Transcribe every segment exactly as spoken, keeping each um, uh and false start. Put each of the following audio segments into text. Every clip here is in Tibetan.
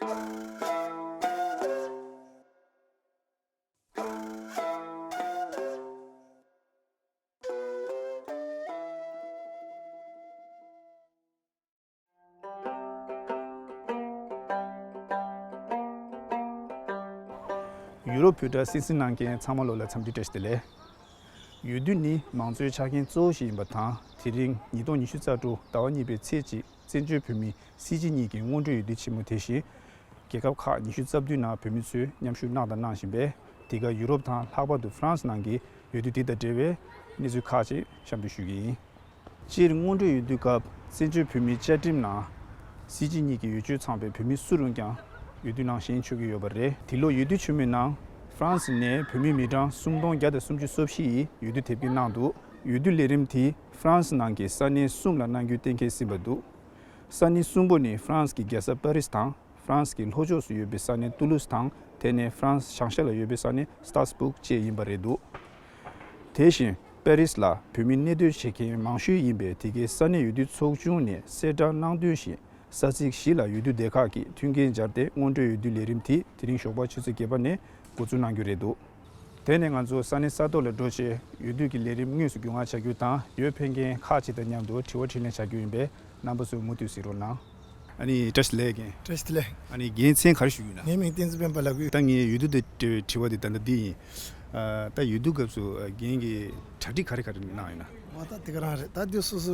ཡུ་རོབ་བོད་དྲ་གསན་གཟིགས་གནང་མཁན་ཚང་མ་ལོ་ལ་འཚམས་འདྲི་བཀྲ་ཤིས་བདེ་ལེགས། འོས་བསྡུ་ནི་མང་གཙོའི་ཆ་རྐྱེན་གཙོ་བོ་ཞིག་ཡིན་པ་དང་། དེ་རིང་ཉིས་སྟོང་ཉི་ཤུ་རྩ་དྲུག་ཟླ་བ་གཉིས་པའི་ཚེས་གཅིག་བཙན་བྱོལ་བོད་མིའི་སྲིད་སྤྱི་གཉིས་ཀྱི་སྔོན་འགྲོའི་འོས་བསྡུ་ཆེན་མོ་དེ་བཞིན་རྒྱལ་ཁབ་ཁག་ཉི་ཤུ་རྩ་བདུན་ནང་བོད་མི་ཚོས་མཉམ་ཞུགས་གནང་དང་གནང་བཞིན་པས། འདི་ག་ཡུ་རོབ་དང་ལྷག་པར་དུ་ཧྥ་རན་སི་ནང་གི་འོས་བསྡུ་དེ་དང་འབྲེལ་བའི་གནས་ཚུལ་ཁག་ཅིག་གཤམ་དུ་ཞུ་གི་ཡིན། སྤྱིར་སྔོན་འགྲོའི་འོས་བསྡུ་སྐབས་བཙན་བྱོལ་བོད་མིའི་བཅའ་ཁྲིམས་ནང་སྲིད་སྤྱི་གཉིས་ཀྱི་འོས་ཆོས་ཚང་པའི་བོད་མི་སུ་རུང་ཀྱང་འོས་བསྡུ་གནང་ཞེས་འཁོད་ཀྱི་ཡོད་པ་རེད། འདི་ལོ་འོས་བསྡུ་ཆེན་མོའི་ནང་ཧྥ་རན་སི་ནས་བོད་མི་མི་གྲངས་སུམ་སྟོང་བརྒྱ་དང་སུམ་ཅུ་སོ་བཞི་ཡིས་འོས་བསྡུ་དེབ་སྐྱེལ་གནང་འདུག་འོས་བསྡུ་ལས་རིམ་དེ་ཧྥ་རན་སི་ནང་གི་ས་གནས་གསུམ་ལ་གནང་རྒྱུའི་གཏན་འཁེལ་ཟིན་པ་འདུག་ས་གནས་གསུམ་པོ་ནི་ཧྥ་རན་སི་གི་རྒྱལ་ས་པ་རིས་དང་། ཧྥ་རན་སི་གི་ལྷོ་ཕྱོགས་སུ་ཡོད་པའི་ས་གནས་ཏུ་ལུ་སི་དང་། དེ་ནས་ཧྥ་རན་སི་བྱང་ཤར་ལ་ཡོད་པའི་ས་གནས་སི་ཏྲ་སི་སྦུག་བཅས་ཡིན་པ་རེད་འདུག་དེ་བཞིན་པེ་རིས་ལ་བོད་མི་གནས་སྡོད་བྱེད་མཁན་མང་ཤོས་ཡིན་པས། དེ་གའི་ས་གནས་འོས་བསྡུ་ཚོགས་ཆུང་ནས་གསལ་བསྒྲགས་གནང་དོན་བཞིན། ས་ཚིགས་བཞི་ལ་འོས་བསྡུ་སྡེ་ཁག་གིས་མཐུན་རྐྱེན་སྦྱར་ཏེ། སྔོན་འགྲོའི་འོས་བསྡུ་ལས་རིམ་དེ་དེ་རིང་ཞོགས་པ་ཆུ་ཚོད་བརྒྱད་པ་ནས་འགོ་འཛུགས་གནང་རྒྱུ་རེད་འདུག་དེ་ནས་ང་ཚོ་ས་གནས་ས་ཐོག་ལ་འགྲོ་ཆེད། འོས་བསྡུ་གི་ལས་རིམ་དངོས་སུ་བརྒྱུད་བསྒྲགས་བྱ་རྒྱུ་དང་། འོས་འཕེན་མཁན་ཁག་ཅིག་དང་མཉམ་དུ་དྲི་བ་དྲིས་ལན་བྱ་རྒྱུ་ཡིན་པས། རྣམ་པ་ཚོས་མུ་མཐུད་གཟིགས་རོགས་གནང་། ཨ་ནི་བཀྲ་ཤིས་བདེ་ལེགས་རྒན། བཀྲ་ཤིས་བདེ་ལེགས། ཨ་ནི་རྒན་མཚན་ག་རེ་ཞུ་གི་ཡོད་ན། ངའི་མིང་བསྟན་འཛིན་སྤེན་པ་ལགས་ཀྱིས། ད་ངས་འོས་བསྡུ་དང་འབྲེལ་བའི་དྲི་བ་དེ་ད་ལྟ་འདི་ཡིན། ཨ། ད་འོས་བསྡུ་སྐབས་སུ་རྒན་གྱིས་གྲ་སྒྲིག་ག་རེ་ག་རེ་གནང་ཡོད་ན། འོ་ད་དེ་ག་རང་རེད། ད་འདི་སོ་སོ་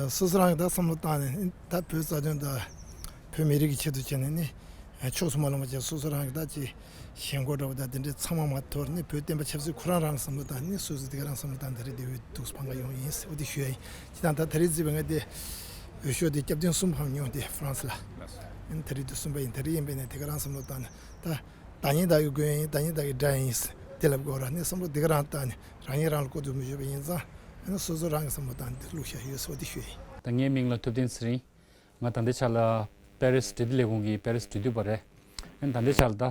སོ་སོ་རང་གིས་ད་བསམ་བློ་བཏང་ནས། ད་བོད་རྩ་དོན་དང་བོད་མི་རིགས་ཀྱི་ཆེད་དུ་བྱས་ནས་ནི་ཕྱོགས་སུ་མ་ལྷུང་བ་བྱས། སོ་སོ་རང་གིས་ད་ཅིག་ཞེན་ཁོག་འདྲ་བོ་དང་དེ་འདྲའི་ཚང་མ་མ་དོར་ནས། བོད་བསྟན་པ་ཆབ་སྲིད་ཁོ་རང་རང་བསམ་བློ་བཏང་ནས། སོ་སོ་དེ་ག་རང་བསམ་བློ་བཏང་། ད་རེས་འདི་འོས་བསྡུ་འདུག་སེ་ཕམ་ཁ་ཡོང་ཡིན་ཟེར་འོ་དེ་ཞུ་ཡ་ཡིན། ཅི་དང་ད་ད་རེས་བརྩིས་པའི་ང་དེ་འོས་ཤོག་དེ་སྐྱབས་ཐེངས་གསུམ་ཕམ་མྱོང་། དེ་ཧྥ་རན་སི་ལ། ཨ་ནི་ད་རེས་དེ་གསུམ་པ་ཡིན། ད་རེས་ཡིན་པས་ནས་དེ་ག་རང་བསམ་བློ་བཏང་ནས། ད་ད་ཉིད་བདག་གི་མགོན་ཡིན། ད་ཉིད་བདག་གི་དགྲ་ཡིན་ཟེར་དེ་ལབ་དགོས་ར། ནས་བསམ་བློ་དེ་ག་རང་བཏང་ནས། རང་ཉིད་རང་ལ་ལྐོག་ཏུ་མི་བྱེད་པ་ཡིན་ཙང་། ཨ་ནི་སོ་སོ་རང་གི་བསམ་བློ་བཏང་ནས་དེ་བླུགས་བཞག་ཡོད་ཟེར་འོ་དེ་ཞུ་ཡ་ཡིན། ད་ངའི་མིང་ལ་ཐུབ་བསྟན་ཚེ་རིང་། ང་ད་ལྟའི་ཆ་ལ་པེ་རིས་འབྲེལ་མཐུད་ལས་ཁུངས་ཀྱི་པེ་རིས་འབྲེལ་མཐུད་པ་རེད། ཨ་ནི་ད་ལྟའི་ཆ་ལ་ད་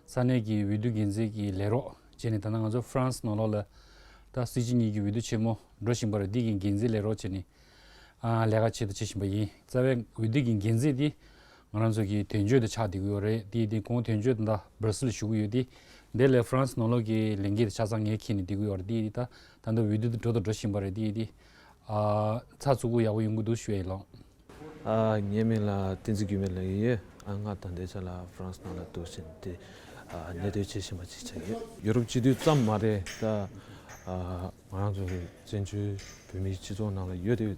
ས་གནས་ཀྱི་འོས་བསྡུ་འགན་འཛིན་གྱི་ལས་རོགས་བྱས་ནས། ད་ལྟ་ང་ཚོ་ཧྥ་རན་སི་ནང་ལོགས་ལ་ད་སྲིད་སྤྱི་གཉིས་ཀྱི་འོས་བསྡུ་ཆེན་མོ་འགྲོ་བཞིན་པ་རེད། འདི་གི་འགན་འཛིན་ལས་རོགས་བྱས་ནས། ཨ། ལས་ཀ་བྱེད་དང་བྱེད་བཞིན་པ་ཡིན། རྩ་བའི་འོས་བསྡུ་གི་འགན་འཛིན་དེ་ང་རང་ཚོ་གི་དོན་གཅོད་དེ་ཆགས་བསྡད་ཀྱི་ཡོད་རེད། དེ་དེ་ཁོང་དོན་གཅོད་དེ་ད་སྦར་སིལ་བཞུགས་ཀྱི་ཡོད་དེ། དེ་ལས་ཧྥ་རན་སི་ནང་ལོགས་ཀྱི་ལས་འགན་དེ་ཆ་ཚང་ངས་འཁྱེར་ནས་བསྡད་ཀྱི་ཡོད་རེད། དེ་དེ་ད་ད་ལྟ་འོས་བསྡུ་དེ་འགྲོ་དང་འགྲོ་བཞིན་པ་རེད། དེ་དེ། ཨ། ཚགས་ཚུད་པོ་ཡག་པོ་ཡོང་གི་འདུག་ཞུ་ཡ་ཡིན་ལགས། ཨ། ངའི་མིང་ལ་བསྟན་འཛིན་འགྱུར་མེད་ལབ་ཀྱི་ཡོད། ཨ། ང་ད་ལྟའི་ཆ་ལ་ཧྥ་རན་སི་ནང་ལ་འདུག་བཞིན་དེ། ཨ། གནས་སྡོད་བྱེད་བཞིན་པ་ཅིག་ཆགས་ཡོད། ཡུ་རོབ་སྤྱི་འཐུས་ཙམ་མ་རེད། ད། ཨ། ང་རང་ཚོ་བཙན་བྱོལ་བོད་མིའི་སྤྱི་ཚོགས་ནང་ལ་ཡོད་དེ།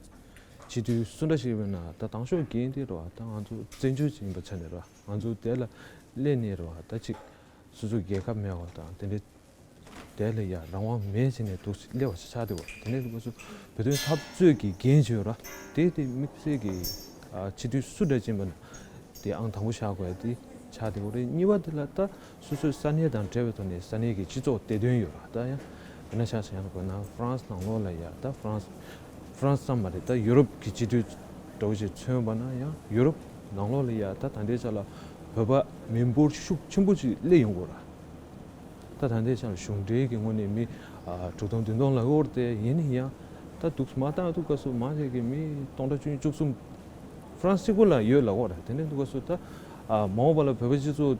སྤྱི་འཐུས་སུ་འདྲ་ཞིག་ཡིན་ན་ད་དང་ཤོག་འགན་དེ་རེད་བ། ད་ང་ཚོ་བཙན་བྱོལ་ཅིག་ཡིན་པའི་ཆ་ནས་རེད་བ། ང་ཚོ་དེ་ལ་སླེབས་ནས་རེད་བ། ད་ཅིག་སོ་སོའི་རྒྱལ་ཁབ་མེད་པ་དང་དེ་འདྲའི། དེ་ལ་ཡ་རང་དབང་མེད་ཟེར་ནས་འདུག་སེ་སླེབས་པ་ཞིག་ཆགས་བསྡད་པ། དེ་ནས་འདུག་སེ་བོད་དོན་འཐབ་རྩོད་ཀྱི་འགན་བྱས་ཡོད་ར། དེ་དེ་དམིགས་བསལ་གྱི། ཨ། སྤྱི་འཐུས་སུ་འདྲ་ཅིག་ཡིན་པ་ན་དེ་ཨང་དང་པོ་བཞག་དགོས་ཡ་དེ་ཆགས་བསྡད་པ་རེད། གཉིས་པ་དེ་ལ་ད་སོ་སོའི་ས་གནས་དང་འབྲེལ་བའི་ཐོག་ནས་ས་གནས་ཀྱི་སྤྱི་ཚོགས་བདེ་དོན་ཡོད་ར། ད་ཡང་དཔེར་ན་ཆ་བཞག་ན་དགོས་ན་ཧྥ་རན་སི་ནང་ལོགས་ལ་ཡ། ད་ཧྥ་རན་སི་ཧྥ་རན་སི་ཙམ་མ་རེད། ད་ཡུ་རོབ་ཀྱི་སྤྱི་འཐུས་འདྲ་བོ་ཞིག་མཚོན་པ་ན་ཡང་ཡུ་རོབ་ནང་ལོགས་ལ་ཡ་ད་ད་ལྟའི་ཆ་ལ་བོད་པ་མི་འབོར་ཤུགས་ཆེན་པོ་ཅིག་སླེབས་ཡོང་གི་ཡོད་ར། ད་ད་ལྟའི་ཆ་ལ་གཞུང་འབྲེལ་གྱི་ངོས་ནས་མི། ཨ། དྲུག་སྟོང་བདུན་སྟོང་ལ་འོར་ཏེ་ཡིན་ན་ཡང་། ད་འདུག་མ་བཏང་འདུག་སྐབས་སུ་མང་ཆེ་གི་མི་སྟོང་ཕྲག་བཅུ་གཉིས་བཅུ་གསུམ་ཧྥ་རན་སི་གཅིག་པུ་ལ་ཡོད་ལབ་ཀྱི་ཡོད་རེད། དེ་འདྲ་འདུག་སྐབས་སུ་ད། ཨ། མ་འོངས་པ་ལ་བོད་པ་སྤྱི་ཚོགས་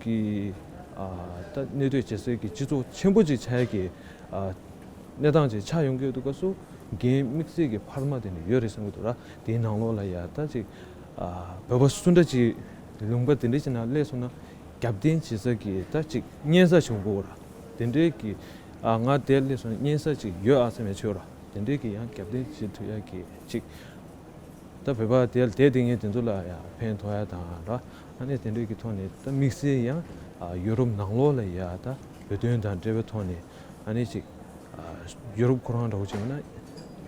ཀྱི། ཨ། ད་གནས་སྡོད་བྱེད་སའི་གི་སྤྱི་ཚོགས་ཆེན་པོ་ཅིག་ཆགས་ཡ་གི། ཨ། གནས་སྟངས་ཅིག་ཆགས་ཡོང་གི་འདུག་སྐབས་སུ་འགན་དམིགས་བསལ་གྱི་འཕར་མ་དེ་འདྲ་ཡོད་རེད་བསམ་གྱི་འདུག་ར། དེའི་ནང་ལོགས་ལ་ཡ་ད་ཅིག། ཨ། བོད་པ་སུ་འདྲ་ཅིག་ལུང་པ་དེ་འདྲ་ཅིག་ནང་སླེབས་སོང་ན། རྒྱབ་རྟེན་བྱེད་ས་གི་ད་ཅིག་གཉན་ས་བྱུང་དགོས་ར། དེ་འདྲའི་གི། ཨ། ང་དེར་སླེབས་སོང་ན་གཉན་ས་ཅིག་ཡོད་ཨ་བསམ་ཡ་ཅིག་ཡོད་ར། དེ་འདྲའི་གི་ཡང་རྒྱབ་རྟེན་བྱེད་ཐུབ་ཡ་གི་ཅིག། ད་བོད་པ་དེར་དེ་དེ་ངས་དེ་ཚོ་ལ་ཡང་ཕན་ཐོགས་ཡ་དང་ར། ཨ་ནི་དེ་འདྲའི་གི་ཐོག་ནས་ད་དམིགས་བསལ་ཡང་། ཨ། ཡུ་རོབ་ནང་ལོགས་ལ་ཡ་ད་བོད་དོན་དང་འབྲེལ་བའི་ཐོག་ནས་ཨ་ནི་ཅིག། ཨ། ཡུ་རོབ་ཁོ་རང་འདྲ་བོ་ཅིག་ཡིན་ན།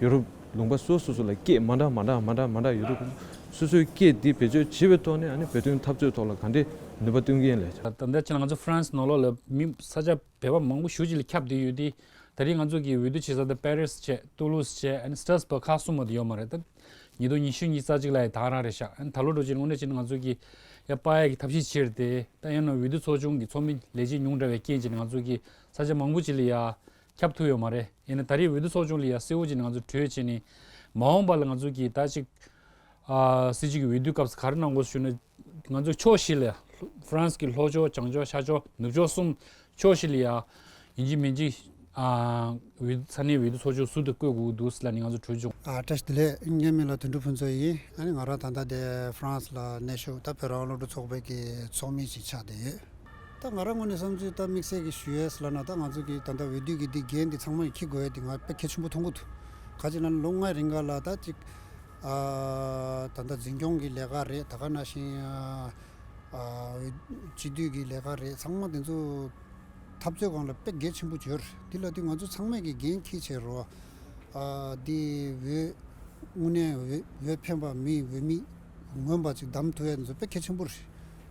ཡུ་རོབ་ལུང་པ་སོ་སོ་སོ་ལ་སྐད་མ་འདྲ་མ་འདྲ་མ་འདྲ་མ་འདྲ་ཡོད་དུས། སོ་སོའི་སྐད་འདི་བེད་སྤྱོད་བྱེད་པའི་ཐོག་ནས་ཨ་ནི་བོད་དོན་འཐབ་རྩོད་ཐོག་ལ་ག་འདྲའི་ནུས་པ་བཏོན་གྱི་ཡིན་ལབ་ཀྱང་། ད་ལྟ་ཕྱིན་ང་ཚོ་ཧྥ་རན་སི་ནང་ལོགས་ལ་མི་ས་ཆ་བོད་པ་མང་པོ་ཞེ་པོ་ཅིག་ལ་ཁྱབ་བསྡད་ཡོད་དེ། ད་རེས་ང་ཚོ་གི་འོས་བསྡུ་བྱེད་ས་དེ་པེ་རིས་བྱས། ཏུ་ལུ་སི་བྱས། ཨ་ནི་སི་ཏྲ་སི་བྷག་ཁག་གསུམ་མ་གཏོགས་ཡོད་མ་རེད། ད་ཉིས་སྟོང་ཉི་ཤུ་ཉི་ཤུ་རྩ་གཅིག་ལ་ཡ་ད་རང་རེད་ཤག། ཨ་ནི་ད་ལོ་འགྲོ་ཅིག་དངོས་གནས་བྱས་ན་ང་ཚོ་གི་ཡ་སྤར་ཡ་གི་ཐབས་ཤེས་བྱས་ཏེ། ད་ཡང་ན་འོས་བསྡུ་ཚོགས་ཆུང་གི་ཚོགས་མི་ལས་བྱེད་ཉུང་དྲགས་པའི་རྐྱེན་བྱས་ནས་ང་ཚོ་གི་ས་ཆ་མང་པོ་ཅིག་ལ་ཡ་ཁྱབ་ཐུབ་ཡོད་མ་རེད། ཡིན་ན་ད་རེས་འོས་བསྡུ་ཚོགས་ཆུང་ལ་ཡ་གསལ་བོ་བྱས་ནས་ང་ཚོ་གྲོས་བྱས་ནས། མ་འོངས་པ་ལ་ང་ཚོ་གི་ད་ཅིག། ཨ་སྲིད་སྤྱི་གི་འོས་བསྡུ་སྐབས་སུ་ག་རེ་གནང་དགོས་ཞུ་ན། ང་ཚོ་ཕྱོགས་བཞི་ལ། ཧྥ་རན་སི་གི་ལྷོ་ཕྱོགས། བྱང་ཕྱོགས། ཤར་ཕྱོགས། ནུབ་ཕྱོགས་གསུམ། ཕྱོགས་བཞི་ལ་ཡ། ཡིན་གཅིག་མིན་གཅིག་ཨ་འོས་ས་གནས་འོས་བསྡུ་ཚོགས་ཆུང་ཟུར་དུ་བསྐོ་དགོས་འདུག་ཟེར་ལབ་ནས་ང་ཚོ་གྲོས་བྱུང་། ཨ་བཀྲ་ཤིས་བདེ་ལེགས། ངའི་མིང་ལ་དོན་གྲུབ་ཕུན་ཚོགས་ཡིན། ཨ་ནི་ང་རང་ད་ལྟ་དེ་ཧྥ་རན་སི་ལ་གནས་བཞུགས། ད་བོད་རང་དབང་སློབ་ཕྲུག་ཚོགས་པའི་གི་ཚོགས་མི་ཞིག་ཆགས་བསྡད་ཡོད། ད་ང་རང་ངོས་ནས་བསམ་ཚུལ་ད་དམིགས་བསལ་གྱི་ཞུ་ཡས་ལབ་ན། ད་ང་ཚོ་གི་ད་ལྟ་འོས་བསྡུ་གི་འདི་འགན་འདི་ཚང་མ་གིས་འཁྱེར་དགོས་ཡས་འདི་ང་དཔེ་གལ་ཆེན་པོ་མཐོང་གི་འདུག་ག་ཅི་ལབ་ན་ལོ་ལྔའི་རིང་ག་ལ་ད་ཅིག་ཨ་ད་ལྟ་འཛིན་སྐྱོང་གི་ལས་ཀ་རེད། ད་ག་ནང་བཞིན་ཨ་སྤྱི་འཐུས་ཀྱི་ལས་ཀ་རེད། ཚང་མ་དེ་ཚོ་འཐབ་རྩོད་སྒང་ལ་དཔེ་གལ་ཆེན་པོ་ཡོད་རེད། འདི་ལ་དེ་ང་ཚོ་ཚང་མས་ཀྱི་འགན་འཁྱེར་བྱས་རོགས། ཨ་འདི་འོས་དངོས་གནས་འོས་འོས་འཕེན་པ་མི་འོས་མི་ངོམ་པ་ཅིག་བདམས་ཐུབ་ཡ་དེ་ཚོ་དཔེ་གལ་ཆེན་པོ་རེད།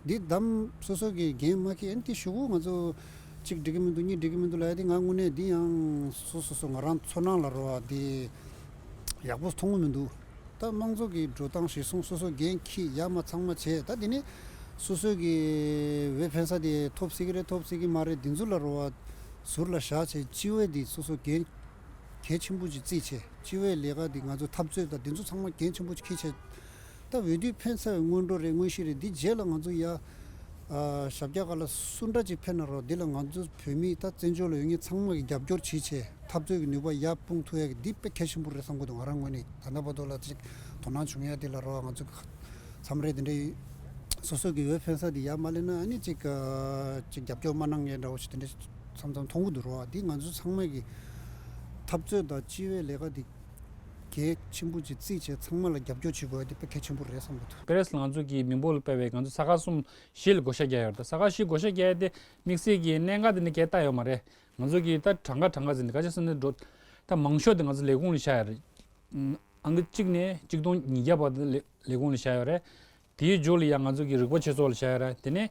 འདི་བདམས་སོ་སོ་གི་འགན་མ་འཁྱེར་ཡ་དེ་ཞུ་གུ་ང་ཚོ་གཅིག་འགྲིག་གི་མི་འདུག་གཉིས་འགྲིག་གི་མི་འདུག་ལབ་ཡ་དེ་ང་དངོས་གནས་འདི་ཡང་སོ་སོ་སོ་སོ་ང་རང་ཚོར་སྣང་ལ་རོ་བ་དེ་ཡག་པོ་མཐོང་གི་མི་འདུག་ད་དམངས་གཙོ་གི་འགྲོ་སྟངས་གཞིར་བཟུང་སོ་སོ་འགན་འཁྱེར་ཡ་མ་ཚང་མ་བྱས། ད་དེ་ནས་སོ་སོ་གི་འོས་འཕེན་ས་དེ་ཐོབ་སྲིད་ཀྱི་རེད་ཐོབ་སྲིད་ཀྱི་མ་རེད་དེ་ཚོ་ལ་རོ་བ་ཟུར་ལ་བཞག་བྱས། སྤྱི་འོས་དེ་སོ་སོ་འགན་གལ་ཆེན་པོ་ཅིག་བརྩིས་བྱས། སྤྱི་འོས་ལས་ཀ་འདི་ང་ཚོ་འཐབ་རྩོད་དང་འདི་ཚོ་ཚང་མ་འགན་ཆེན་པོ་ཅིག་འཁྱེར་བྱས། ད་འོས་བསྡུ་ཕེབས་ཚར་བའི་སྔོན་འགྲོ་རེད། དངོས་གཞི་རེད། འདི་རྗེས་ལ་ང་ཚོ་ཡ་ཨ་ཞབས་བཀྱག་སྒང་ལ་སུ་འདྲ་ཅིག་ཕེབས་ན་རོགས། འདི་ལ་ང་ཚོ་བོད་མི་ད་བཙན་བྱོལ་ལ་ཡོད་མཁན་ཚང་མ་གིས་རྒྱབ་སྐྱོར་བྱེད་བྱས། འཐབ་རྩོད་ཀྱི་ནུས་པ་ཡར་སྤུངས་ཐུབ་ཡ་གི་འདི་དཔེ་གལ་ཆེན་པོ་རེད་བསམ་གྱི་འདུག་ང་རང་ངོས་ནས་ད་ལྟ་བར་དུ་ལ་ཅིག་དོ་སྣང་བྱུང་ཡ་འདི་ལ་རོགས། ང་ཚོ་མཚམས་རེ་དེ་འདྲའི་སོ་སོ་གི་འོས་འཕེན་ས་འདི་ཡར་མ་སླེབས་ན་ཨ་ནི་ཅིག་ཅིག་རྒྱབ་སྐྱོར་མ་གནང་མཁན་འདྲ་བོ་ཞིག་དེ་འདྲ་མཚམས་མཚམས་མཐོང་གི་འདུག་རོགས། འདི་ང་ཚོ་ཚང་མ་གི་འཐབ་རྩོད་དང་སྤྱི་བའི་ལས་ཀ་འདི་གལ་ཆེན་པོ་ཅིག་བརྩིས་བྱས་ཚང་མ་ལ་རྒྱབ་སྐྱོར་བྱེད་དགོས་ཡ་འདི་དཔེ་གལ་ཆེན་པོ་རེད་བསམ་གི་འདུག་པེ་རེ་སི་ལ་ང་ཚོ་གི་མི་འབོར་ལ་དཔག་པའི་ང་ཚོ་ས་ཁག་གསུམ་བཞི་ལ་བགོ་བཤའ་རྒྱག་ཡོད་རེད། ད་ས་ཁག་བཞི་བགོ་བཤའ་རྒྱག་ཡ་དེ་དམིགས་བསལ་གྱི་གནད་འགག་དེ་འདྲ་གས་ལྟ་ཡོད་མ་རེད། ང་ཚོ་གི་ད་གྲངས་ཀ་གྲངས་ཀ་ཟེར་ནས་ག་ཅི་ཟེར་ན་འགྲོ། ད་མང་ཤོས་དེ་ང་ཚོ་ལས་ཁུངས་ལ་བཞག་ཡ་རེད། ཨང་ཀི་གཅིག་ནས་ཆིག་སྟོང་ཉིས་བརྒྱ་བར་དུ་ལས་ལས་ཁུངས་ལ་བཞག་ཡོད་རེད། དེའི་མཇུག་ལ་ཡང་ང་ཚོ་གི་རིག་པ་ཆོས་ཚོགས་ལ་བཞག་ཡོད་རེད། དེ་ནས་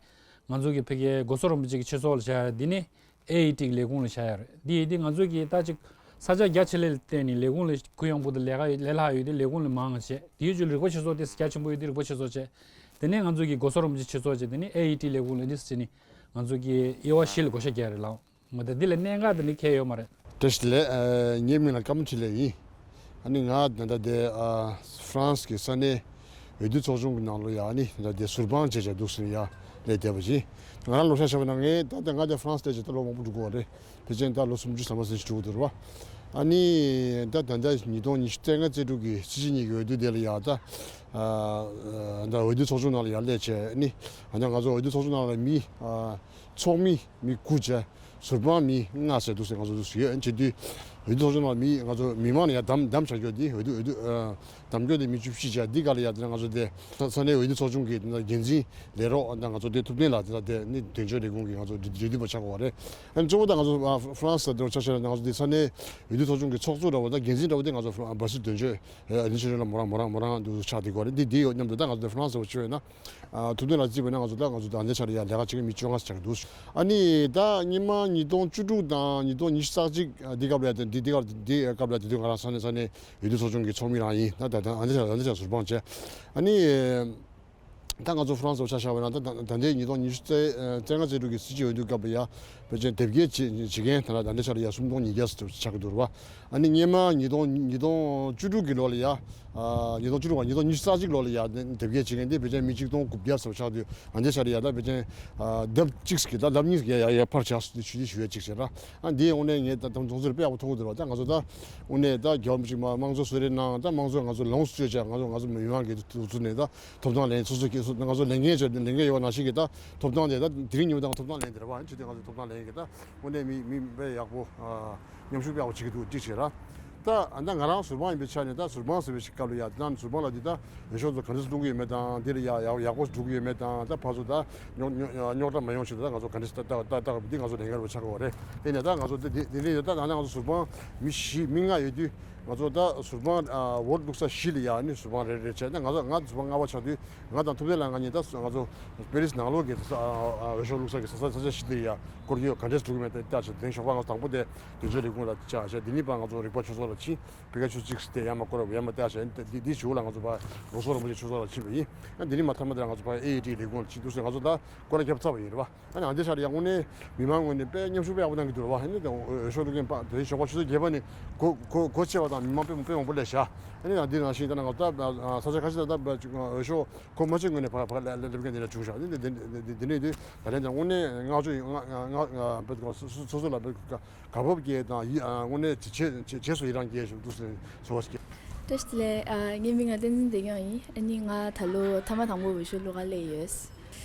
ང་ཚོ་གི་ཕ་གིའི་གོ་ས་རིན་པོ་ཆེ་གི་ཆོས་ཚོགས་ལ་བཞག་ཡོད་རེད། དེ་ནས་ཨེ་ཨི་ཊི་གི་ལས་ཁུངས་ལ་བཞག་ཡོད་རེད། དེ་ཡིན་དུས་ང་ཚོ་གི་ད་ཅིག་ས་ཆ་རྒྱ་ཆེ་ལ་བརྟེན་ནས་ལས་ཁུངས་ལ་གུ་ཡངས་པོ་དང་ལས་ཀ་ལས་སླ་ཡོད་དུས་ལས་ཁུངས་ལ་མང་བྱས། དེའི་མཇུག་རིག་པ་ཆོས་ཚོགས་དེ་རྒྱ་ཆེན་པོ་ཡོད་དུས་རིག་པ་ཆོས་ཚོགས་བྱས། དེ་ནས་ང་ཚོ་གི་གོ་ས་རིན་པོ་ཆེ་ཆོས་ཚོགས་བྱས། དེ་ནས་ཨེ་ཨི་ཊི་ལས་ཁུངས་ལ་འདི་བྱས་ནས་ང་ཚོ་གི་དབྱེ་བ་བཞི་ལ་བགོ་བཤའ་རྒྱག་ཡ་རེད་ལགས། ང་ད་འདི་ལ་གནད་འགག་དེ་འདྲ་གས་ཡོད་མ་རེད། བཀྲ་ཤིས་བདེ་ལེགས། ཨ་ངའི་མིང་ལ་ཀརྨ་འཕྲིན་ལས་ཡིན། ཨ་ནི་ང་ད་ལྟ་དེ་ཨ་ཧྥ་རན་སི་གི་ས་གནས་འོས་བསྡུ་ཚོགས་ཆུང་གི་ནང་ལོགས་ཡ་ཨ་ནི་ད་ལྟ་དེ་ཟུར་དཔང་བྱས་བྱས་འདུག་ཟེར་ནས་ཡ་སླེབས་བསྡད་པ་ཡིན། ང་རང་ལོ་ཤས་བྱས་པ་ན་ངས་ད་ལྟ་ང་དེ་ཧྥ་རན་སི་སླེབས་བྱས་ད་ལོ་མང་པོ་འགྲོ་གི་ཡོད་རེད། ཕལ་ཆེར་ད་ལོ་སུམ་ཅུ་ཐམ་པ་ཙམ་ཞིག་འགྲོ་གི་འདུག་རེད་པ། ཨ་ནི་ད་ད་ལྟ་ཉིས་སྟོང་ཉི་ཤུ་རྩ་ལྔ་རྩ་དྲུག་གི་སྲིད་སྤྱི་གཉིས་ཀྱི་འོས་བསྡུ་དེ་ལ་ཡ་ད་ཨ་ད་འོས་བསྡུ་ཚོགས་ཆུང་ནང་ལ་ཡ་སླེབས་བྱས། ཨ་ནི་ཨ་ནི་ང་ཚོ་འོས་བསྡུ་ཚོགས་ཆུང་ནང་ལ་མི་ཨ་ཚོགས་མི་མི་དགུ་བྱས། ཟུར་དཔང་མི་ལྔ་བྱས་འདུག་ཟེར་ང་ཚོ་འདུག་ཟེར་ཡོད། ཨ་ནི་བྱེད་དུས་འོས་བསྡུ་ཚོགས་ཆུང་ནང་མི་ང་ཚོ་མི་མང་ནས་ཡ་བདམས་བདམས་བྱ་རྒྱུ་འདི་འོས་བསྡུ་འོས་བསྡུ་ཨ་བདམས་རྒྱུ་འདི་མི་བཅུ་བཞི་བྱས། འདི་ག་ལ་ཡ་དེ་ང་ཚོ་དེ་ས་གནས་འོས་བསྡུ་ཚོགས་ཆུང་གི་འགན་འཛིན་ལས་རོགས་ད་ང་ཚོ་དེ་ཐུབ་བསྟན་ལགས་དེ་ད་དེ་ནི་དོན་གཅོད་ལས་ཁུངས་ཀྱི་ང་ཚོ་འབྲེལ་འབྲེལ་མཐུད་པ་ཆགས་ཀྱི་ཡོད་རེད། ཨ་ནི་གཙོ་བོ་ད་ང་ཚོ་ཨ་ཧྥ་རན་སི་ལ་འདིར་ཆ་བཞག་ན་ང་ཚོ་འདི་ས་གནས་འོས་བསྡུ་ཚོགས་ཆུང་གི་ཚོགས་གཙོ་འདྲ་བོ་ད་འགན་འཛིན་འདྲ་བོ་དེ་ང་ཚོ་ཧྥ་རན་སི་དོན་གཅོད་ཨ་ནི་ཆོས་སྒྲོན་ལགས་མོ་རང་མོ་རང་མོ་རང་འདུག་ཆགས་བསྡད་ཀྱི་ཡོད་རེད། འདི་འདི་ཡོད་མཉམ་དུ་ད་ང་ཚོ་ཧྥ་རན་སི་ལ་ཆ་བཞག་ན་ཨ་ཐུབ་བསྟན་ལགས་བརྩིས་པ་ན་ང་ཚོ་ད་ང་ཚོ་ད་འདི་ཆ་ལ་ཡ་ལས་ཀ་བྱེད་མཁན་མི་བཅོ་ལྔ་ཙམ་ཆགས་ཀྱི་འདུག་ཨ་ནི་ད་སྔོན་མ་ཉིས་སྟོང་བཅུ་དྲུག་དང་ཉིས་སྟོང་ཉི་ཤུ་རྩ་གཅིག་འདི་སྐབས་ལ་ཡ་དེ་འདི་འདི་སྐབས་འདི་སྐབས་ལ་ཡ་དེ་དུས་ང་རང་ས་གནས་ས་གནས་འོས་བསྡུ་ཚོགས་ཆུང་གི་ཚོགས་མི་རང་ཡིན། ད་ད་ད་ཨ་འདི་ཆ་ཨ་འདི་ཆ་ཟུར་དཔང་བྱས། ཨ་ནི་ད་ང་ཚོ་ཧྥ་རན་སི་ལ་ཆ་བཞག་པ་ན་ད་ད་ལྟའི་ཉིས་སྟོང་ཉི་ཤུ་རྩ་ཨ་རྩ་ལྔ་རྩ་དྲུག་གི་སྲིད་སྤྱི་འོས་བསྡུ་སྐབས་ལ་ཡ་ཕལ་ཆེར་དེབ་སྐྱེལ་བྱེད་བྱེད་མཁན་ད་ལྟ་ད་ལྟའི་ཆ་ལ་ཡ་སུམ་སྟོང་ཉིས་བརྒྱ་ཙམ་ཆགས་ཀྱི་འདུག་རེད་པ། ཨ་ནི་སྔོན་མ་ཉིས་སྟོང་ཉིས་སྟོང་བཅུ་དྲུག་གི་ལོ་ལ་ཡ་ཨ་ཉིས་སྟོང་བཅུ་དྲུག་པ་ཉིས་སྟོང་ཉི་ཤུ་རྩ་གཅིག་ལོ་ལ་ཡ་དེབ་སྐྱེལ་བྱེད་མཁན་དེ་ཕལ་ཆེར་མི་ཆིག་སྟོང་དགུ་བརྒྱ་ཙམ་ཆགས་དུས་ཨ་འདི་ཆ་ལ་ཡ་ད་ཕལ་ཆེར་ཨ་ལྡབ་གཅིག་གི་ད་ལྡབ་གཉིས་ཀྱི་ཡ་ཡ་ཡ་འཕར་ཆགས་སུ་ཞུ་ཞུ་ཡ་གཅིག་བྱས་ར། ཨ་འདི་དངོས་གནས་ངས་ད་དམ་དོན་ཚོར་དཔེ་ཡག་པོ་མཐོང་གི་འདུག་ར། ད་ང་ཚོ་ད་དངོས་གནས་ད་རྒྱལ་བ་མི་ཆིག་མ་དམངས་གཙོ་གསོལ་རས་གནང་། ད་དམངས་གཙོ་ང་ཚོ་ལོངས་སུ་སྤྱོད་བྱས་ང་ཚོ་ང་ཚོ་མི་མང་གི་འདུག་ཚུལ་ནས་ད་ཐོབ་ཐང་ལེན་སོ་སོ་གི་སོ་ང་ཚོ་ལས་འགན་བྱས་ལས་འགན་ཡོད་པ་ནང་བཞིན་གྱི་ད་ཐོབ་ཐང་དེ་ད་དེ་རིང་ཉིན་མོ་ད་ཐོབ་ཐང་ལེན་དེ་རེད་པ། ཨ་ནི་ཆེད་དུ་ང་ཚོ་ཐོབ་ཐང་ལེན་གྱི་ད་དངོས་གནས་མི་མི་དཔེ་ཡག་པོ་ཨ་མཉམ་ཞུགས་དཔེ་ཡག་པོ་བྱེད་ཀྱི་འདུག་གཅིག་བྱས་ར། ད་ཨ་ད་ང་རང་ཟུར་དཔང་ཡིན་པའི་ཆ་ནས་ད་ཟུར་དཔང་ཟེར་བའི་སྐབས་ལ་ཡ་ད་ཟུར་དཔང་ལ་འདི་ད་འོས་ཤོག་ཚོ་ག་འདྲ་སེ་བླུག་གི་ཡོད་མེད་དང་འདི་ལ་ཡ་ཡག་ཡག་པོ་འགྲོ་གི་ཡོད་མེད་དང་ད་ཕར་ཚུར་ད་རྙོག་རྙོག་རྙོག་དྲ་མ་ཡོང་ཆེད་དུ་ད་ང་ཚོ་ག་འདྲ་སེ་ད་ད་ད་ད་འདི་ང་ཚོ་ལས་འགན་རེད་པ་ཆགས་ཀྱི་ཡོད་རེད། དེ་ནས་ད་ང་ཚོ་འདི་འདི་འདི་འདྲ་ཡོད། ད་ད་ང་ཚོ་ཟུར་དཔང་མི་བཞི་མི་ལྔ་ཡོད་དུས་ང་ཚོ་ད་ཟུར་དཔང་ཨ་འོ་ཊི་བླུག་ས་བཞི་ལ་ཡ་ནི་ཟུར་དཔང་རེ་རེ་བྱས། ད་ང་ཚོ་ང་ཟུར་དཔང་ལྔ་པ་ཆགས་དུས་ང་དང་ཐུབ་བསྟན་ལགས་ང་གཉིས་ད་ང་ཚོ་པེ་རི་སི་ནང་ལོགས་ཀྱི་ས་ཨ་ཨ་འོས་ཤོག་བླུག་ས་གི་ས་ས་ས་ཆ་བཞི་དེ་ཡ་སྐོར་གྱི་ཡོད། ག་འདྲས་བླུག་མེད་ད་ལྟ་ཆ་དེ་རིང་ཞོགས་པ་ང་ཚོ་དང་པོ་དེ་དོན་གཅོད་ལས་ཁུངས་ལ་བཅར་བྱས། དེ་ནས་ཕར་ང་ཚོ་རིག་པ་ཆོས་ཚོགས་ལ་ཕྱིན། ཕ་གི་ཆུ་ཚོད་གཅིག་དེ་ཡར་མར་སྐོར་ར་ཡར་མར་བལྟས་བྱས། འདི་འདི་གཞུག་ལ་ང་ཚོ་ཕར་ལུང་གསོ་རིན་པོ་ཆེ་ཆོས་ཚོགས་ལ་ཕྱིན་པ་ཡིན། ཨ་འདི་ནས་མར་མཐའ་མ་དེ་ལ་ང་ཚོ་ཕར་ཨེ་ཨི་ཊི་ལས་ཁུངས་ལ་ཕྱིན་འདུག་ཟེར། ང་ཚོ་ད་སྐོར་ར་བརྒྱབ་ཚར་བ་ཡིན་རེད་པ། ཨ་ནི་ཨ་འདི་ཆ་ལ་ཡང་དངོས་གནས་མི་མང་ངོས་ནས་དཔེ་མཉམ་ཞུགས་དཔེ་ཡག་པོ་གནང་གི་འདུག་རེད་པ། ཨ་ནི་ད་འོས་ཤོག་བླུག་མཁན་པ་དེ་ཞོགས་པ་ཆུ་ཚོད་བརྒྱད་པ་ནས་སྒོ་སྒོ་སྒོ་ཕྱེ་བ་དང་ མི་མང་དཔེ་དཔེ་མང་པོ་སླེབས་ཤག་ཨ་ནི་ཡང་འདི་ནང་བཞིན་ད་ནང་ད་ས་ཆ་ཁ་ཤས་ད་ད་འོས་ཤོག་ཁོ་མ་ཆེ་ངོས་ནས་ཕར་ཕར་སླེབས་མཁན་དེ་འདྲ་བྱུང་ཤག་འདི་འདི་འདི་འདི་ནས་དུས་ད་ལན་ད་དངོས་གནས་བསྔགས་བརྗོད་ང་ང་ང་སོ་སོ་ལ་དགའ་སྤོབས་སྐྱེས་དང་ཡིད་དངོས་གནས་རྗེས་རྗེས་སུ་ཡི་རང་སྐྱེས་ཤིག་འདུག་ཟེར་ཚོར་བ་ཞིག་སྐྱེས། བཀྲ་ཤིས་བདེ་ལེགས། ཨ། ངའི་མིང་ལ་བསྟན་འཛིན་བདེ་སྐྱོང་ཡིན། ཨ་ནི་ང་ད་ལོ་ཐེངས་མ་དང་པོ་འོས་ཤོག་བླུག་ག་སླེབས་ཡོད།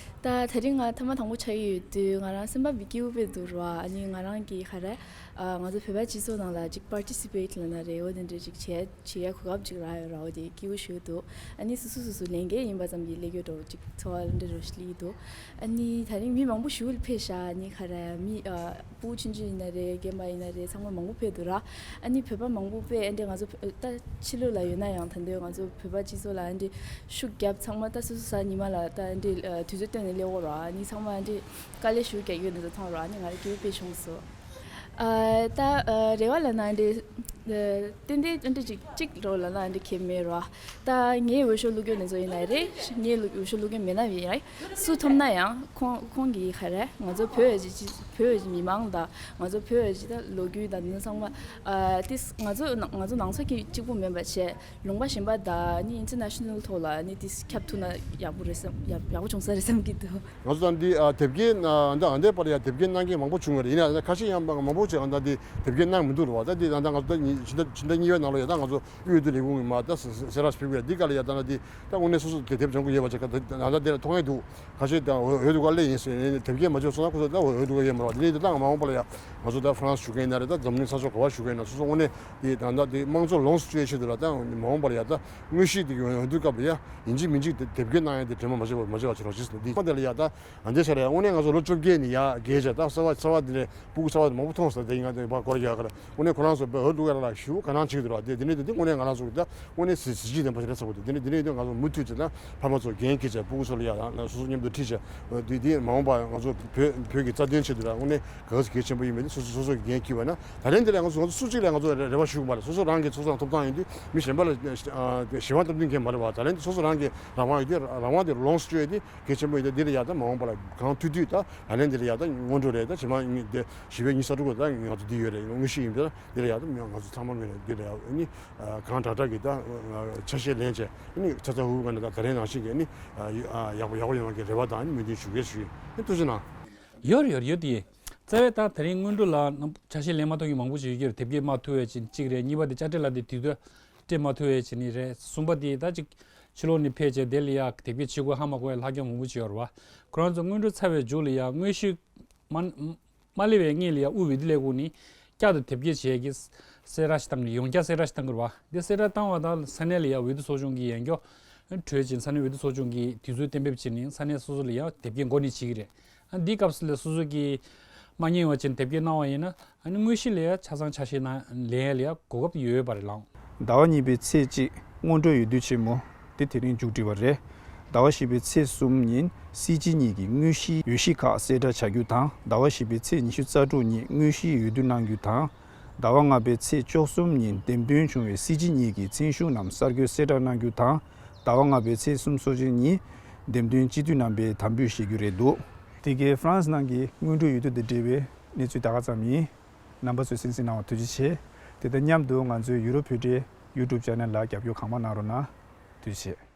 ད་དེ་རིང་ང་ཐེངས་མ་དང་པོ་ཆགས་ཀྱི་ཡོད་དུས་ང་རང་སེམས་པ་སྐྱིད་པོ་དཔེ་འདུག་ར། ཨ་ནི་ང་རང་གི་ག་རེ། ཨ། ང་ཚོ་བོད་པ་སྤྱི་ཚོགས་ནང་ལ་ཅིག་པར་ཊི་སི་པེ་ཊི་ལབ་ན་རེད། འོ་དེ་འདྲ་ཅིག་བྱས་བྱེད་ཡ་གོ་སྐབས་ཅིག་རག་ཡོད་ར། འོ་དེ་སྐྱིད་པོ་ཞེ་པོ་འདུག་ཨ་ནི་སོ་སོ་སོ་སོ་ལས་འགན་ཡིན་པ་ཙམ་གྱིས་སླེབས་ཡོད་འགྲོ། ཅིག་ཚོར་བ་འདྲ་རོ་ཞིག་སླེབས་ཀྱི་འདུག་ཨ་ནི་ད་རིང་མི་མང་པོ་ཞེ་པོ་ཕེབས་ཤག་ཨ་ནི་ག་རེ་མི། ཨ། ཕྲུ་གུ་ཆུང་ཆུང་ཡིན་ན་རེད། རྒན་པ་ཡིན་ན་རེད། ཚང་མ་མང་པོ་ཕེབས་འདུག་ར། ཨ་ནི་བོད་པ་མང་པོ་དཔེ་ཨ་འདྲས་ང་ཚོ་བོད་ད་ཕྱི་ལོགས་ལ་ཡོད་ན་ཡང་ད་འདོད་ང་ཚོ་བོད་པ་སྤྱི་ཚོགས་ལ་ཨ་འདྲས་ཤུགས་རྒྱབ། ཚང་མ་ད་སོ་སོ་གཟའ་ཉི་མ་ལ་ད་ཨ་འདྲས་དུས་ཚོད་བཏོན་ནས་སླེབས་ཡོད་ར། ཨ་ནི་ཚང་མ་ཨ་འདྲས་དཀའ་ལས་ཞེ་པོ་རྒྱག་གི་ཡོད་འདུག་མཐོང་ར། ཨ་ནི་ང་རང་སྐྱིད་པོ་དཔེ་བྱུང་སོང་། ཨ། ད་ཨ་རེ་བ་ལབ་ན་ཨ་འདྲས། ཏན་ཏན་ཨ་འདྲས་ཅིག་ཅིག་རོ་ལབ་ན་ཨ་འདྲས་ཁྱད་མེད་ར། ད་ངའི་འོས་ཤོག་བླུག་མཁན་དེ་ཚོ་ཡིན་ན་རེད། ངའི་བླུག་འོས་ཤོག་བླུག་མཁན་མེད་ན་ཡང་རེད། སུ་ཐོབ་ན་ཡང་ཁོང་ཁོང་གིས་ག་རེ་ང་ཚོ་བོད་ཡོད་ཀྱི་བོད་ཡོད་ཀྱི་མི་མང་དང་ང་ཚོ་བོད་ཡོད་ཀྱི་ད་ལོ་རྒྱུས་དང་འདི་ཚོ་ཚང་མ། ཨ། ཏིས་ང་ཚོ་ང་ཚོ་ནང་ས་གི་གཅིག་པུ་མིན་པ་བྱས། ལུང་པ་གཞན་པ་དང་ནི་ཨིན་ཊར་ནེ་ཤ་ནལ་ཐོག་ལ་ནི་ཏིས་ཁྱབ་ཐུབ་ན་ཡག་པོ་རེད་བསམ། ཡག་ཡག་པོ་བྱུང་ས་རེད་བསམ་གྱི་འདུག་ང་ཚོ་ད་འདི་ཨ་དེབ་སྐྱེལ་ཨ་ད་ཨ་འདས་པར་ཡང་དེབ་སྐྱེལ་གནང་མཁན་མང་པོ་བྱུང་བ་རེད། ཡིན་ན་ཁ་ཤས་ཡང་མང་པོ་ཅིག་ཨ་ད་འདི་དེབ་སྐྱེལ་གནང་མི་འདུག་རེད་བ། ད་འདི་ད་ད་ང་ཚོ་ད་ཕྱི་ཟླ་ཕྱི་ཟླ་གཉིས་པའི་ནང་ལ་ཡང་ད་ང་ཚོ་དབུས་འོས་བསྡུ་ལས་ཁུངས་ཀྱི་མ་ད་གསལ་བསྒྲགས་ཕེབས་ཀྱི་རེད། འདི་ག་ལ་ཡང་ད་ན་འདི་ད་དངོས་གནས་སོ་སོ་དེ་དེབ་སྦྱང་དགོས་ཡོད་པ་ཅིག་ག་ད་ད་ད་འདི་ལ་མཐོང་ཡས་འདུག་ཁ་ཤས་ད་འོས་འོས་བསྡུ་ག་སླེབས་ཡིན་ཟེར་ནས་དེབ་སྐྱེལ་མ་བྱུང་སོང་ན་ཁོ་ཚོ་ད་འོས་འོས་བསྡུ་ག་ཡོད་མ་རེད་བ། འདི་ནས་ད་ལྟ་མ་འོངས་པ་ལ་ཡང་ང་ཚོ་ད་ཧྥ་རན་སི་བཞུགས་མཁན་ཡིན་ན་རེད། ད་འཛམ་གླིང་ས་ཕྱོགས་ག་པར་བཞུགས་མཁན་ཡིན་ན་སོ་སོ་དངོས་གནས་དེ་ད་ད་དེ་དམངས་གཙོ་ལོངས་སུ་སྤྱོད་ཆེད་དུ་ལ་ད་མ་འོངས་པ་ལ་ཡང་ད་དངོས་གཞི་དེ་གི་འོས་བསྡུ་སྐབས་ལ་ཡང་ཡིན་གཅིག་མིན་གཅིག་དེ་དེབ་སྐྱེལ་གནང་ཡས་དེ་དྲན་པ་མ་བརྗེད་པ་མ་བརྗེད་པ་བྱེད་རོགས་ཞེས་ཟེར་ནས་འདི་ཁོ་དེ་ལ་ཡང་ད་ཨ་འདྲས་བྱས་ལ་ཡང་དངོས་གནས་ང་ཚོ་ལོ་བཅོ་བརྒྱད་ནས་ཡར་རྒས་བྱས་ད་གསར་པ་གསར་པ་དེ་ནས་སྤུ་གུ་གསར་པ་དེ་མང་པོ་མཐོང་སོང་། དེ་ཡིན་ང་དེ་བ་སྐོར་རྒྱག་ག་ལ་དངོས་གནས་ཁོ་རང་ཚོ་དཔེ་འོས་བསྡུ་ག་ལ་ཞུ་ག་ནང་བྱེད་ཀྱི་འདུག་ར། དེ་དེ་ནས་དེ་དེ་དངོས་གནས་ང་རང་ཚོ་གི་ད་དངོས་གནས་གཟི་གཟི་བརྗིད་ལྡན་པ་ཞིག་རེད་བསམ་གི་འདུག་དེ་ནས་དེ་ནས་དེ་ང་ཚོ་མུ་མཐུད་དེ་ད་ཕ་མ་ཚོ་འགན་འཁྱེར་བྱས་སྤུ་གུ་ཚོ་ལ་ཡང་སོ་སོ་མཉམ་དུ་ཁྲིད་བྱས་དེ་དེ་མ་འོངས་པ་ང་ཚོ་བོད་བོད་ཀྱི་རྩ་དོན་ཆེད་དུ་ལ་དངོས་གནས་ག་ཚོད་གལ་ཆེན་པོ་ཡིན་མིན་དེ་སོ་སོ་སོ་སོ་གི་འགན་འཁྱེར་བ་ན་ད་ལན་དེ་ལ་ང་ཚོ་ང་ཚོ་སུ་གཅིག་ལ་ང་ཚོ་རེ་བ་ཞུ་གི་མ་རེད། སོ་སོ་རང་གི་སོ་སོ་རང་ཐོབ་ཐང་ཡིན་དུས་མི་གཞན་པ་ལ་ཞེ་དྲག་གཏམ་གཏོང་མཁན་མ་རེད་བ། ད་ལན་དེ་སོ་སོ་རང་གི་རང་དབང་ཡོད་དུས་རང་དབང་དེ་ལོངས་སུ་སྤྱོད་ཡས་དེ་གལ་ཆེན་པོ་ཡིན་དུས་འདི་ལ་ཡ་ད་མ་འོངས་པ་ལ་གང་ཐུབ་ཐུབ་ད་ད་ལན་འདི་ལ་ཡ་ད་སྔོན་འགྲོ་རེད། ད་ཕྱི་མ་ཉི་དེ་བཞི་པའི་ཉི་ཤུ་རྩ་དྲུག་ལ་ད་ང་ཚོ་འདི་ཡོད་རེད། དངོས་གཞི་ཡིན་དུས་ད་འདི་ལ་ཡ་ད་ང་ཚོ་ཚང་མ་ངོས་ནས་འདི་ལ་ཡ་ནི་གང་དྲག་དྲག་གི་ད་ཆ་ཤས་ལེན་བྱས་ནི་ཆ་ཚང་ཧུར་ཧུར་ག་ནས་ད་ད་ལན་ནང་བཞིན་གི་ནི་ཡག་པོ་ཡག་པོ་ཡོང་བ་གི་རེ་བ་དང་ནི་སྨོན་འདུན་ཞུ་གལ་ཞུ་ཡིན། ཐུགས་རྗེ་གནང་། ཡོད་རེད་ཡོད་རེད་ཡོད་དེ། རྩ་བའི་ད་དེ་རིང་སྔོན་འགྲོ་ལ་ཆ་ཤས་ལེན་མ་ཐུབ་མཁན་མང་པོ་ཞིག་ཡོད་ཀྱི་རེད། དེབ་སྐྱེལ་མ་ཐུབ་པའི་ཅིག་གཅིག་རེད། གཉིས་པ་དེ་དཔྱ་ཁྲལ་ལ་དེ་དུས་ཚོད་སྤྲད་མ་ཐུབ་པའི་ཅིག་ནི་རེད། གསུམ་པ་དེ་ད་ཅིག་ཕྱི་ལོགས་ནས་ཕེབས་བྱས་དེ་ལ་ཡ་དེབ་སྐྱེལ་བྱེད་དགོས་ཧ་མ་གོ་བའི་ལྷག་རྐྱེན་མང་པོ་ཅིག་ཡོད་རེད་བ། ཁོ་རང་ཚོ་སྔོན་འགྲོ་ཚར་བའི་མཇུག་ལ་ཡ་དངོས་གཞི་མ་མ་སླེབས་པའི་སྔོན་ལ་ཡ་དབུས་འོས་བསྡུ་ལས་ཁུངས་ནས་བསྐྱར་དུ་དེབ་སྐྱེལ་བྱེད་ཀྱི་གསལ་བསྒྲགས་ཤིག་བཏང་གི་རེད། ཡང་བསྐྱར་གསལ་བསྒྲགས་ཤིག་བཏང་གི་རེད་བ། དེ་གསལ་བསྒྲགས་བཏང་བ་དང་ས་གནས་ལ་ཡ་འོས་བསྡུ་ཚོགས་ཆུང་གི་ཡན་འགོ་གྲོལ་ཅིང་ས་གནས་འོས་བསྡུ་ཚོགས་ཆུང་གིས་དུས་ཚོད་གཏན་འབེབས་བྱས་ནས་ས་གནས་སོ་སོ་ལ་ཡང་དེབ་སྐྱེལ་འགོ་ནས་བྱེད་ཀྱི་རེད། ཨ་འདིའི་སྐབས་སུ་ལ་སོ་སོ་གིས་མ་རྙེད་པ་ཅིག་དེབ་སྐྱེལ་གནང་བ་ཡིན་ན་ཨ་ནི་དངོས་གཞི་ལ་ཡང་ཆ་ཚང་ཆ་ཤས་ནང་ལེན་ཡ་ལ་ཡང་གོ་སྐབས་ཡོད་པ་རེད་ལགས། ཟླ་བ་གཉིས་པའི་ཚེས་གཅིག་སྔོན་འགྲོའི་འོས་བསྡུ་ཆེན་མོ་དེ་དེ་རིང་མཇུག་སྒྲིལ་བ་རེད། ཟླ་བ་བཞི་པའི་ཚེས་གསུམ་ཉིན་སྲིད་སྤྱི་གཉིས་ཀྱི་དངོས་གཞིའི་འོས་གཞི་ཁག་གསལ་བསྒྲགས་བྱ་རྒྱུ་དང་། ཟླ་བ་བཞི་པའི་ཚེས་ཉི་ཤུ་རྩ་དྲུག་ཉིན་དངོས་གཞིའི་འོས་བསྡུ་གནང་རྒྱུ་དང་། ཟླ་བ་ལྔ་པའི་ཚེས་བཅུ་གསུམ་ཉིན་འདེམས་ཐོན་བྱུང་བའི་སྲིད་སྤྱི་གཉིས་ཀྱི་མཚན་གཞུང་རྣམས་གསར་འགོད་གསལ་བསྒྲགས་གནང་རྒྱུ་དང་། ཟླ་བ་ལྔ་པའི་ཚེས་གསུམ་སོ་གཅིག་ཉིན་འདེམས་ཐོན་སྤྱི་འཐུས་རྣམ་པས་དམ་འབུལ་བཞེས་རྒྱུ་རེད་འདུག་དེ་གའི་ཧྥ་རན་སི་ནང་གི་སྔོན་འགྲོའི་འོས་བསྡུ་དང་འབྲེལ་བའི་གནས་ཚུལ་ད་ག་ཙམ་ཡིན། རྣམ་པ་ཚོས་གསན་གཟིགས་གནང་བར་ཐུགས་རྗེ་ཆེ། དེ་དང་མཉམ་དུ་ང་ཚོའི་ཡུ་རོབ་བོད་འབྲེལ་ཡུ་ཊུབ་ཅེ་ནལ་ལ་རྒྱབ་སྐྱོར་གང་མང་གནང་རོགས་གནང་། ཐུགས་རྗེ་ཆེ།